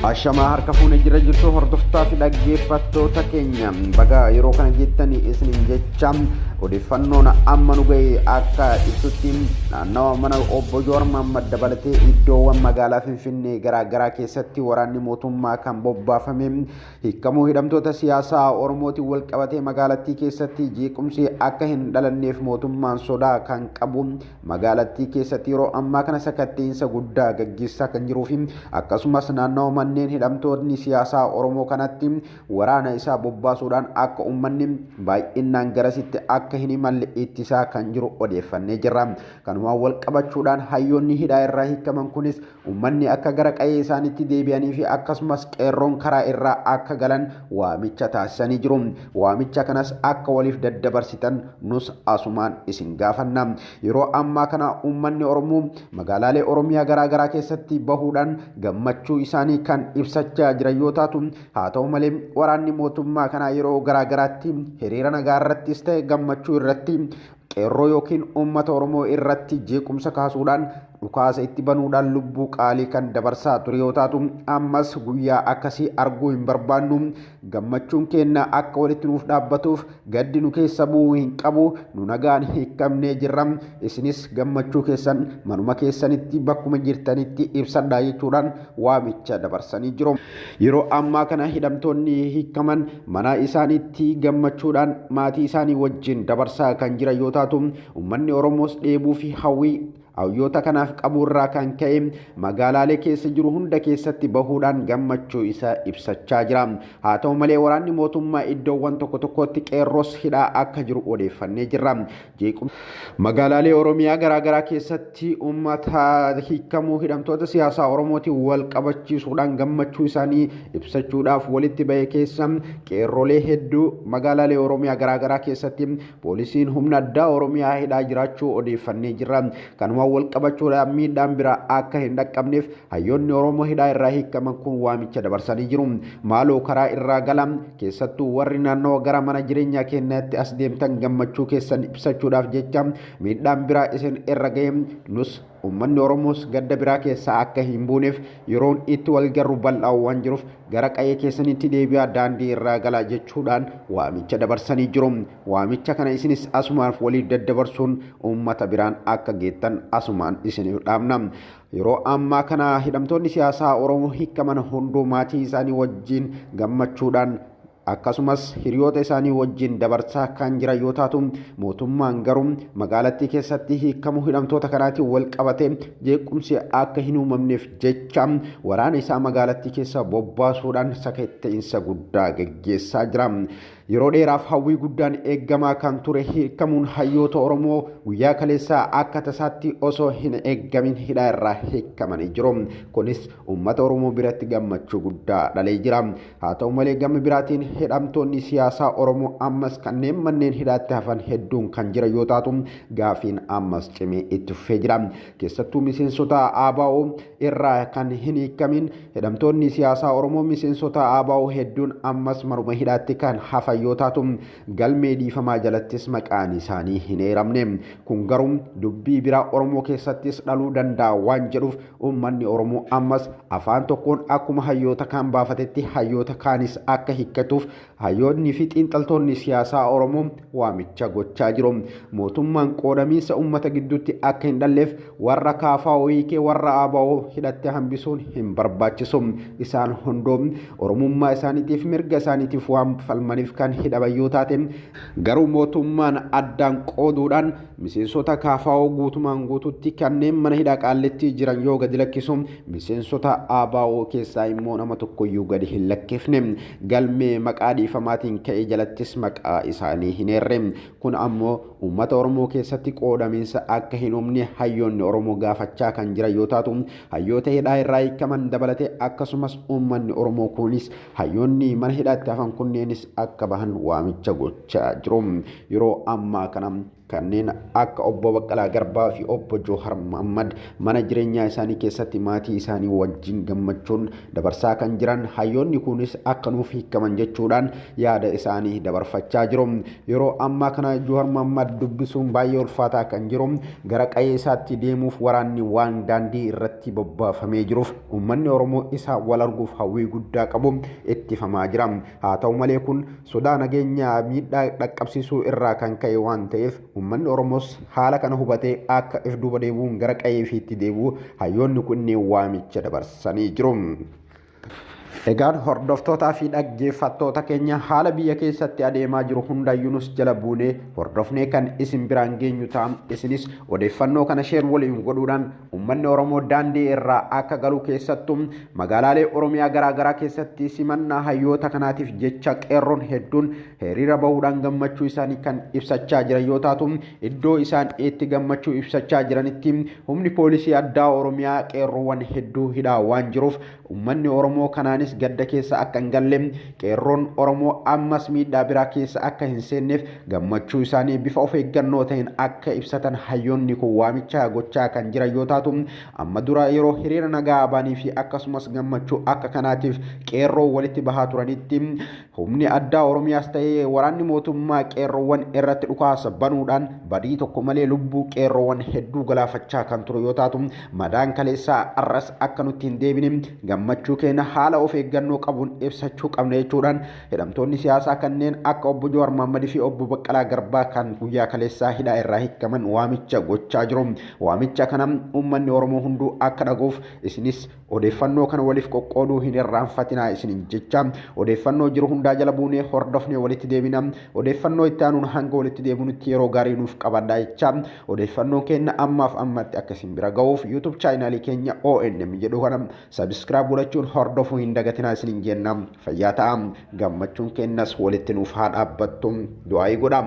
Ashamaa harka fuunee jira jirtu hordoftaa fi dhaggeeffattoota keenya baga yeroo kana jettanii isiniin jecha odeeffannoon amma nu ga'e akka ibsutti naannawa mana obbo Jowaar Mohammad dabalatee iddoowwan magaalaa Finfinnee garaagaraa keessatti waraanni mootummaa kan bobbaafame hiikamuu hidhamtoota siyaasaa Oromootiin wal qabatee magaalattii keessatti jeequmsi akka hin dhalanneef mootummaan sodaa kan qabu magaalattii keessatti yeroo ammaa kana sakattiinsa guddaa gaggeessaa kan jiruu fi akkasumas naannawa manneen hidhamtoonni siyaasaa Oromoo kanatti waraana isaa bobbaasuudhaan akka uummanni baay'inaan garasitti akka hin imalle ittisaa kan jiru odeeffannee jirra. Kanumaan wal qabachuudhaan hayyoonni hidhaa irraa hiikaman kunis uummanni akka gara qe'ee isaaniitti deebi'anii fi akkasumas qeerroon karaa irraa akka galan waamicha taasisanii jiru. Waamicha kanas akka waliif daddabarsitan nus asumaan isin gaafanna. Yeroo ammaa kana uummanni Oromoo magaalaalee Oromiyaa garaagaraa keessatti bahuudhaan gammachuu isaanii kan ibsachaa jiran yoo taatu, haa ta'u malee waraanni mootummaa kanaa yeroo garaagaraatti hiriira nagaa irrattis ta'e gammachuu irratti qeerroo yookiin uummata Oromoo irratti jeequmsa kaasuudhaan dhukaasa itti banuudhaan lubbuu qaalii kan dabarsaa ture yoo taatu, ammas guyyaa akkasii arguu hin barbaannu. Gammachuun keenya akka walitti nuuf dhaabbatuuf gaddi nu keessa bu'uu hin qabu. Nu nagaan hiikamnee jirra. Isinis gammachuu keessan manuma keessanitti bakkuma jirtanitti ibsadhaa jechuudhaan waamicha dabarsanii jiru. Yeroo ammaa kana hidhamtoonni hiikaman mana isaaniitti gammachuudhaan maatii isaanii wajjin dabarsaa kan jiran yoo taatu, uummanni Oromoos dheebuu fi hawwii hayyoota kanaaf qabu irraa kan ka'e magaalaalee keessa jiru hunda keessatti bahuudhaan gammachuu isaa ibsachaa jira. Haa ta'u malee waraanni mootummaa iddoowwan tokko tokkotti qeerroos hidhaa akka jiru odeeffannee jirra. Magaalaalee Oromiyaa garaagaraa keessatti uummata hiikamuu hidhamtoota siyaasaa Oromootiin wal qabachiisuudhaan gammachuu isaanii ibsachuudhaaf walitti bahe keessa qeerrolee hedduu magaalaalee Oromiyaa garaagaraa keessatti poolisiin humna addaa Oromiyaa hidhaa jiraachuu odeeffannee jirra. Kanuma wal qabachuudhaan miidhaan biraa akka hin dhaqqabneef hayyoonni Oromoo hidhaa irraa hiikaman kun waamicha dabarsanii jiru. Maaloo karaa irraa galan, keessattuu warri naannoo gara mana jireenyaa keenyaatti as deemtan gammachuu keessan ibsachuudhaaf jecha miidhaan biraa isin irra ga'e nus uummanni Oromoos gadda biraa keessaa akka hin buuneef yeroon itti wal garru bal'aa waan jiruuf gara qe'ee keessanitti deebi'aa, daandii irraa galaa jechuudhaan waamicha dabarsanii jiru. Waamicha kana isinis asumaan waliif daddabarsuun uummata biraan akka geettan asumaan isiniif dhaamna. Yeroo ammaa kana hidhamtoonni siyaasaa Oromoo hiikaman hunduu maatii isaanii wajjin gammachuudhaan akkasumas hiriyoota isaanii wajjin dabarsaa kan jiran yoo taatu, mootummaan garuu magaalattii keessatti hiikamuu hidhamtoota kanaatiin wal qabatee jeequmsi akka hin uumamneef jecha waraana isaa magaalattii keessa bobbaasuudhaan sakatta'insa guddaa gaggeessaa jira. Yeroo dheeraaf hawwii guddaan eeggamaa kan ture hiikamuun hayyoota Oromoo guyyaa kaleessaa akka tasaatti osoo hin eeggamin hidhaa irraa hiikamanii jiru. Kunis uummata Oromoo biratti gammachuu guddaa dhalee jira. Haa ta'u malee gama biraatiin hidhamtoonni siyaasaa Oromoo ammas kanneen manneen hidhaatti hafan hedduun kan jira yoo taatu, gaafiin ammas cimee itti fufee jira. Keessattuu miseensota ABO irraa kan hin hiikamin hidhamtoonni siyaasaa Oromoo miseensota ABO hedduun ammas manuma hidhaatti kan hafan yoo taatu, galmee dhiifamaa jalattis maqaan isaanii hin eeramne. Kun garuu dubbii biraa Oromoo keessattis dhaluu danda'a waan jedhuuf uummanni Oromoo ammas afaan tokkoon akkuma hayyoota kaan baafatetti hayyoota kaanis akka hiikkatuuf hayyoonni fi xiinxaltoonni siyaasaa Oromoo waamicha gochaa jiru. Mootummaan qoodamiinsa uummata gidduutti akka hin dhalleef warra KFO hiikee warra ABO hidhatte hambisuun hin barbaachisu. Isaan hunduu Oromummaa isaaniitiif mirga isaaniitiif waan falmaniif kan hidhaman yoo taate, garuu mootummaan addaan qooduudhaan miseensota KFO guutumaan guututti kanneen mana hidhaa Qaallitti jiran yoo gadi lakkisu, miseensota ABO keessaa immoo nama tokkoyyuu gadi hin lakkifne. Galmee maqaa dhiifamaatiin ka'e jalattis maqaa isaanii hin eerre. Kun ammoo uummata Oromoo keessatti qoodamiinsa akka hin uumne hayyoonni Oromoo gaafachaa kan jiran yoo taatu, hayyoota hidhaa irraa hiikaman dabalatee akkasumas uummanni Oromoo kunis hayyoonni mana hidhaatti hafan kunneenis akka bahan waamicha gochaa jiru. Yeroo ammaa kana Kanneen akka obbo Baqqalaa Garbaa fi obbo Jawar Mohammad mana jireenyaa isaanii keessatti maatii isaanii wajjin gammachuun dabarsaa kan jiran hayyoonni kunis akka nuuf hiikaman jechuudhaan yaada isaanii dabarfachaa jiru. Yeroo ammaa kana Jawar Mohammad dubbisuun baay'ee ulfaataa kan jiru gara qe'ee isaatti deemuuf waraanni waan daandii irratti bobbaafamee jiruuf uummanni Oromoo isa wal arguuf hawwii guddaa qabu ittifamaa jira. Haa ta'u malee kun sodaa nageenyaa miidhaa dhaqqabsiisuu irraa kan ka'e waan ta'eef uummanni Oromoos haala kana hubatee akka if duuba deebi'uun gara qe'ee ofiitti deebi'u hayyoonni kunneen waamicha dabarsanii jiru. Egaan hordoftootaa fi dhaggeeffattoota keenya haala biyya keessatti adeemaa jiru hundayyuu nus jala buunee hordofnee kan isin biraan geenyu ta'a. Isinis odeeffannoo kana share waliin godhuudhaan uummanni Oromoo daandii irraa akka galu keessattuu magaalaalee Oromiyaa garaagaraa keessatti simannaa hayyoota kanaatiif jecha qeerroon hedduun hiriira bahuudhaan gammachuu isaanii kan ibsachaa jiran yoo taatu iddoo isaan itti gammachuu ibsachaa jiranitti humni poolisii addaa Oromiyaa qeerroowwan hedduu hidhaa waan jiruuf uummanni Oromoo kanaanis gadda keessa akka hin galle qeerroon Oromoo ammas miidhaa biraa keessa akka hin seenneef gammachuu isaanii bifa of eeggannoo ta'een akka ibsatan hayyoonni kun waamicha gochaa kan jiran yoo taatu amma dura yeroo hiriira nagaa ba'anii fi akkasumas gammachuu akka kanaatiif qeerroo walitti bahaa turanitti humni addaa Oromiyaas ta'ee waraanni mootummaa qeerroowwan irratti dhukaasa banuudhaan badii tokko malee lubbuu qeerroowwan hedduu galaafachaa kan ture yoo taatu madaan kaleessaa arras akka nutti hin deebine gammachuu keenya haala of eeggannoo qabuun ibsachuu qabna jechuudhaan hidhamtoonni siyaasaa kanneen akka obbo Jawaar Mohaammadii fi obbo Baqqalaa Garbaa kan guyyaa kaleessaa hidhaa irraa hiikaman waamicha gochaa jiru. Waamicha kana uummanni Oromoo hunduu akka dhaga'uuf isinis odeeffannoo kana waliif qoqqooduu hin irraanfatinaa isiniin jecha odeeffannoo jiru hundaa jala buunee hordofnee walitti deebina. Odeeffannoo itti aanuun hanga walitti deebinutti yeroo gaarii nuuf qabadhaa jecha odeeffannoo keenya ammaaf ammatti akka isin bira ga'uuf YouTube chaanaalii keenya ONM jedhu kana subscribe godhachuun hordofuu hin dagatinaa isiniin jenna. Fayyaa ta'a. Gammachuun keenyas walitti nuuf haa dhaabbattu. Du'aayii godhaa.